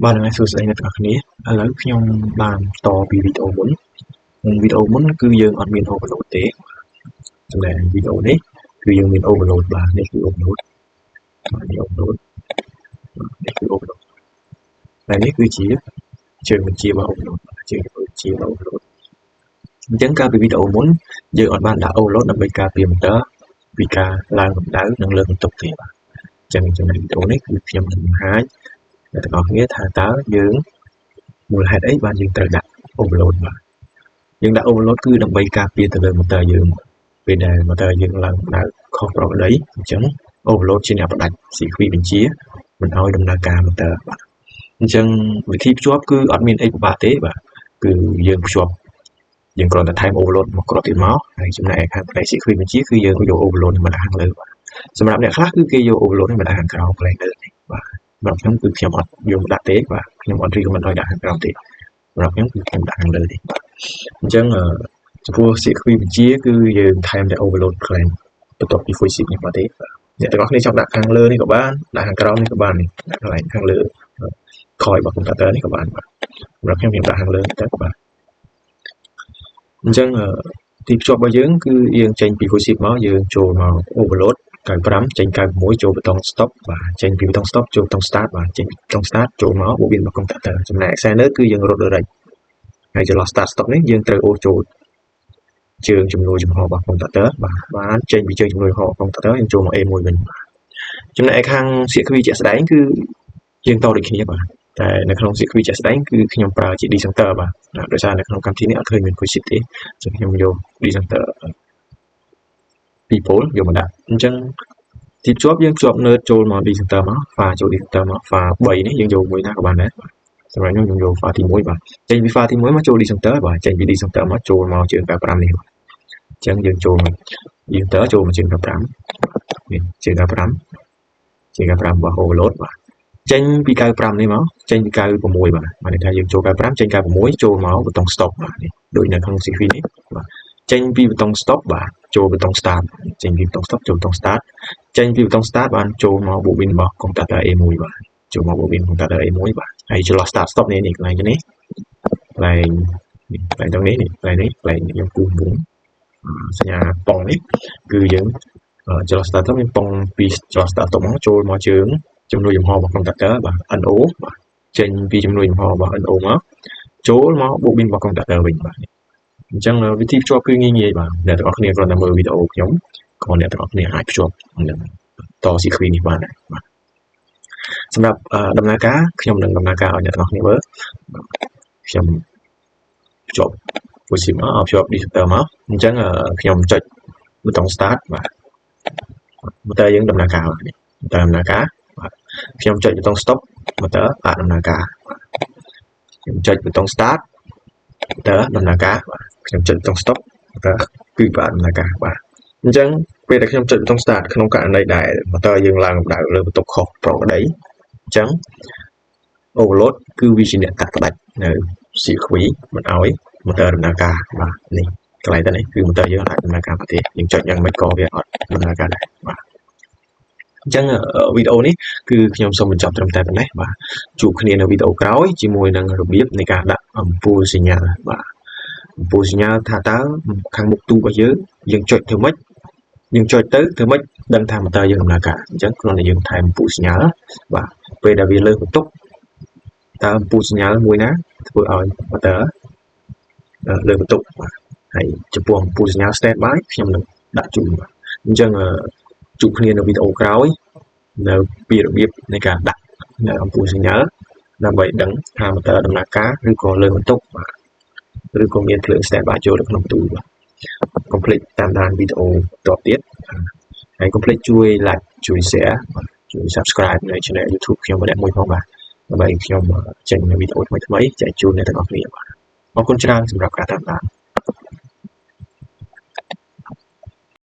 បាទហ្នឹងហើយសួស្តីអ្នកទាំងអស់គ្នាឥឡូវខ្ញុំបានតពីវីដេអូមុនវីដេអូមុនគឺយើងអត់មាន overload ទេចំណែកវីដេអូនេះគឺយើងមាន overload បាទនេះគឺ overload បាទនេះ overload នេះគឺ overload ហើយនេះគឺជាជើងបញ្ជារបស់ overload ជើងបញ្ជារបស់ overload អញ្ចឹងកាលពីវីដេអូមុនយើងអត់បានដាក់ overload ដើម្បីការពារ motor ពីការឡើងកម្ដៅនិងលើកបន្ទុកទេបាទអញ្ចឹងចំណែកវីដេអូនេះគឺខ្ញុំនឹងបង្ហាញអ្នកទាំងអស់គ្នាថាតើយើងមូលហេតុអីបានយើងត្រូវដាក់ overload បាទយើងដាក់ overload គឺដើម្បីការពារទៅលើ motor យើងពេលដែល motor យើងឡើងកម្ដៅខុសប្រក្រតីអញ្ចឹង overload ជាអ្នកផ្ដាច់ circuit បញ្ជាមិនឲ្យដំណើរការ motor បាទអញ្ចឹងវិធីភ្ជាប់គឺអត់មានអីពិបាកទេបាទគឺយើងភ្ជាប់យើងគ្រាន់តែថែម overload មកគ្រាប់ទៀតមកហើយចំណែកខាងផ្នែក circuit បញ្ជាគឺយើងយក overload នេះមកដាក់ខាងលើបាទសម្រាប់អ្នកខ្លះគឺគេយក overload នេះមកដាក់ខាងក្រោមកន្លែងលើនេះបាទសម្រាប់ខ្ញុំគឺខ្ញុំអត់យកមកដាក់ទេបាទខ្ញុំអត់ recommend ឲ្យដាក់ខាងក្រោមទេសម្រាប់ខ្ញុំគឺខ្ញុំដាក់ខាងលើនេះបាទអញ្ចឹងចំពោះ circuit បញ្ជាគឺយើងថែមតែ overload កន្លែងបន្ទាប់ពី fusible នេះមកទេបាទអ្នកទាំងអស់គ្នាចង់ដាក់ខាងលើនេះក៏បានដាក់ខាងក្រោមនេះក៏បាននេះដាក់កន្លែងខាងលើ coil របស់ contactor នេះក៏បានបាទសម្រាប់ខ្ញុំខ្ញុំដាក់ខាងលើទៅបាទអញ្ចឹងទីភ្ជាប់របស់យើងគឺយើងចេញពី fusible មកយើងចូលមក overload 95ចេញ96ចូលប៊ូតុង stop បាទចេញពីប៊ូតុង stop ចូលប៊ូតុង start បាទចេញពីប៊ូតុង start ចូលមក bobine របស់ contactor ចំណែកខ្សែលើគឺយើងរត់ direct ហើយចន្លោះ start stop នេះយើងត្រូវអូសចូលជើងជំនួយចំហរបស់ contactor បាទបានចេញពីជើងជំនួយចំហរបស់ contactor យើងចូលមក A1 វិញបាទចំណែកខាង circuit ជាក់ស្ដែងគឺយើងតដូចគ្នាបាទតែនៅក្នុង circuit ជាក់ស្ដែងគឺខ្ញុំប្រើជា disjoncteur បាទដោយសារនៅក្នុងកម្មវិធីនេះអត់ឃើញមាន fusible ទេអញ្ចឹងខ្ញុំយក disjoncteur ពីរ pole យកមកដាក់អញ្ចឹងទីភ្ជាប់យើងភ្ជាប់ neutre ចូលមក disjoncteur មកហ្វាចូល disjoncteur មកហ្វា3នេះយើងយកមួយណាក៏បានដែរបាទសម្រាប់ខ្ញុំខ្ញុំយកហ្វាទី1បាទចេញពីហ្វាទី1មកចូល disjoncteur បាទចេញពី disjoncteur មកចូលមកជើង95នេះបាទអញ្ចឹងយើងចូលមក disjoncteur ចូលមកជើង95នេះជើង95ជើង95របស់ overload បាទចេញពី95នេះមកចេញពី96បាទបានន័យថាយើងចូល95ចេញ96ចូលមកប៊ូតុង stop បាទនេះដូចនៅក្នុង circuit នេះបាទចេញពីប៊ូតុង stop បាទចូលប៊ូតុង start ចេញពីប៊ូតុង stop ចូលប៊ូតុង start ចេញពីប៊ូតុង start បានចូលមក bobine របស់ contactor A1 បាទចូលមក bobine contactor A1 បាទហើយចន្លោះ start stop នេះនេះកន្លែងនេះកន្លែងនេះកន្លែងត្រង់នេះនេះកន្លែងនេះកន្លែងខ្ញុំគូសវងសញ្ញាប៉ុងនេះគឺយើងចន្លោះ start stop មានប៉ុងពីចន្លោះ start stop មកចូលមកជើងជំនួយចំហរបស់ contactor បាទ NO បាទចេញពីជំនួយចំហរបស់ NO មកចូលមក bobine របស់ contactor វិញបាទអញ្ចឹងវិធីភ្ជាប់គឺងាយងាយបាទអ្នកទាំងអស់គ្នាគ្រាន់តែមើលវីដេអូខ្ញុំក៏អ្នកទាំងអស់គ្នាអាចភ្ជាប់នឹងត circuit នេះបានដែរបាទសម្រាប់ដំណើរការខ្ញុំនឹងដំណើរការឲ្យអ្នកទាំងអស់គ្នាមើលខ្ញុំភ្ជាប់ fusible មកភ្ជាប់ disjoncteur មកអញ្ចឹងខ្ញុំចុចប៊ូតុង start បាទ motor យើងដំណើរការបាទនេះ motor ដំណើរការបាទខ្ញុំចុចប៊ូតុង stop motor ផ្អាកដំណើរការបាទខ្ញុំចុចប៊ូតុង start motor ដំណើរការបាទខ្ញុំចុចប៊ូតុង stop motor គឺផ្អាកដំណើរការបាទអញ្ចឹងពេលដែលខ្ញុំចុចប៊ូតុង start ក្នុងករណីដែល motor យើងឡើងកម្ដៅលើបន្ទុកខុសប្រក្រតីអញ្ចឹង overload គឺវាជាអ្នកកាត់ផ្ដាច់នៅ circuit មិនឲ្យ motor ដំណើរការបាទនេះកន្លែងទៅនេះគឺ motor យើងអាចដំណើរការបានទេយើងចុចយ៉ាងម៉េចក៏វាអត់ដំណើរការដែរបាទអញ្ចឹងវីដេអូនេះគឺខ្ញុំសូមបញ្ចប់ត្រឹមតែប៉ុណ្ណេះបាទជួបគ្នានៅវីដេអូក្រោយជាមួយនឹងរបៀបនៃការដាក់អំពូលសញ្ញាបាទអំពូលសញ្ញាថាតើខាងមុខទូរបស់យើងយើងចុចធ្វើម៉េចយើងចុចទៅធ្វើម៉េចដឹងថា motor យើងដំណើរការអញ្ចឹងគ្រាន់តែយើងថែមអំពូលសញ្ញាបាទពេលដែលវាលើសបន្ទុកតើអំពូលសញ្ញាមួយណាធ្វើឲ្យ motor លើបន្ទុកបាទហើយចំពោះអំពូលសញ្ញា stand by ខ្ញុំនឹងដាក់ជូនបាទអញ្ចឹងជួបគ្នានៅវីដេអូក្រោយនៅពីរបៀបនៃការដាក់នៅអំពូលសញ្ញាដើម្បីដឹងថា motor ដំណើរការឬក៏លើបន្ទុកបាទឬក៏មានភ្លើង stand by ចូលនៅក្នុងទូបាទកុំភ្លេចតាមដានវីដេអូបន្ទាប់ទៀតហើយកុំភ្លេចជួយ like ជួយ share បាទជួយ subscribe នៅ channel YouTube ខ្ញុំម្នាក់មួយផងបាទដើម្បីខ្ញុំចេញនៅវីដេអូថ្មីៗចែកជូនអ្នកទាំងអស់គ្នាបាទអរគុណច្រើនសម្រាប់ការតាមដាន។